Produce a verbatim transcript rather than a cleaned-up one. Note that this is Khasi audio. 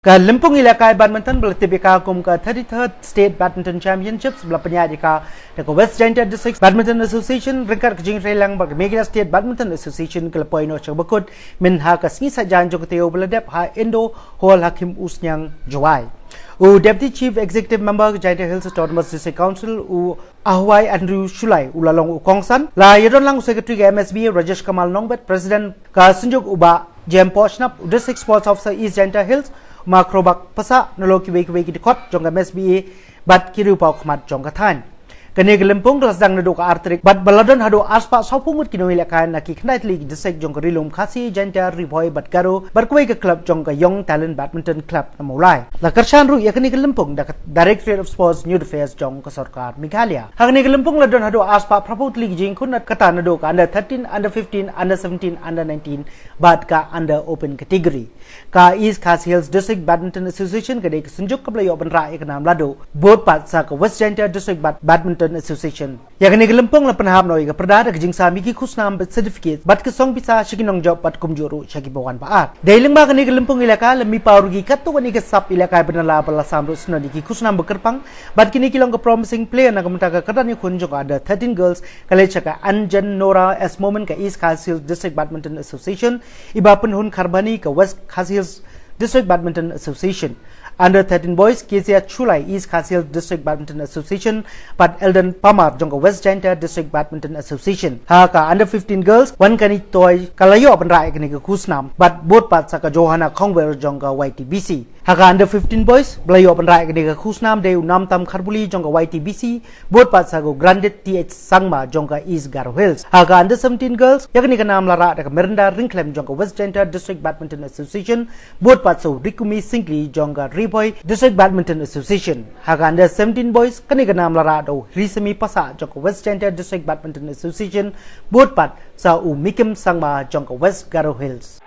Ka lympung ïalehkai badminton ba la tip ïa ka kum ka thirty-third State Badminton Championships ba la pynïaid ïa ka da ka West Jaintia District Badminton Association ryngkat ka jingïatreilang bad ka Meghalaya State Badminton Association ka la poi noh sha kaba kut mynha ka sngi Saitjaiñ jong ka taïew ba la dep ha Indo Hall Hakim Usniang Jowai. U Deputy Chief Executive Member ka Jaintia Hills Autonomous District Council u Ahwai Andrew Shullai u la long u kongsan. La ïadon lang u Secretary ka M S B A Rajesh Kamal Nongbet, President ka Synjuk u Bah Jem Poshnap, u District Sports Officer East Jaintia Hills, Ma Krobak Pasa, nalor kiwei kiwei ki dkhot jong ka M S B A bad ki riewpawkhmat jong ka thaiñ. Kane ka lympung ka la sdang naduh ka ar tarik bad ba la don haduh arspah sawphew ngut ki nongïalehkai na ki khyndai tylli ki district jong ka Ri-lum Khasi, Jaintia, Ri-Bhoi bad Garo bad kawei ka club jong ka Young Talent Badminton Club na Mawlai. La kyrshan ruh ïa kane ka lympung da ka Directorate of Sports, Youth Affairs jong ka sorkar Meghalaya. Ha kane ka lympung la don haduh arspah phraphew tylli ki jingïakhun, kata naduh ka under thirteen, under fifteen, under seventeen, under nineteen bad ka under open category. Ka East Khasi Hills District Badminton Association ka dei ka synjuk kaba la ïoh ban rah ïa ka nam Ladduh bud pat sa ka West Jaintia District Bad-, Badminton Association. Ïa kane ka lympung la pynhap noh ïa ka pyrda da ka jingsam ïa ki khusnam bad certificate bad ka song pisa sha ki nongjop bad kumjuh ruh sha kiba wan ba art. Dei lyngba kane ka lympung ïalehkai la mih paw ruh ïa ki katto katne ki sap ïalehkai ba na la ba la sam ruh syndon ïa ki khusnam ba kyrpang bad kine ki long ka promising player na ka bynta ka kyrdan ïakhun jong ka under thirteen girls, ka leit sha ka Anjan Nora S Momin ka East Khasi Hills District Badminton Association, i Bah Pynhun Kharbani ka West Khasi Hills District Badminton Association. Under thirteen boys, Kezia Shullai, East Khasi Hills District Badminton Association, bad Eldon Parmar jong ka West Jaintia District Badminton Association. Ha ka under fifteen girls, Wankani Toi ka la ïoh ban rah ïa kane ka khusnam bad bud pat sa ka Johanna Khongwer jong ka Y T B C. Ha ka under fifteen boys ba la ïoh ban rah ïa kane ka khusnam dei u Namtam Kharbuli jong ka Y T B C, bud pat sa ka Grandit T H Sangma jong ka East Garo Hills. Ha ka under seventeen girls, ïa kane ka nam la rah da ka Merinda Ryngkhlem jong ka West Jaintia District Badminton Association, bud pat sa u Rikumi Singli jong ka Ri-Bhoi District Badminton Association. Ha ka under seventeen boys, kane ka nam la rah da u Hrisemi Pasa jong ka West Jaintia District Badminton Association, bud pat sa u Mikim Sangma jong ka West Garo Hills.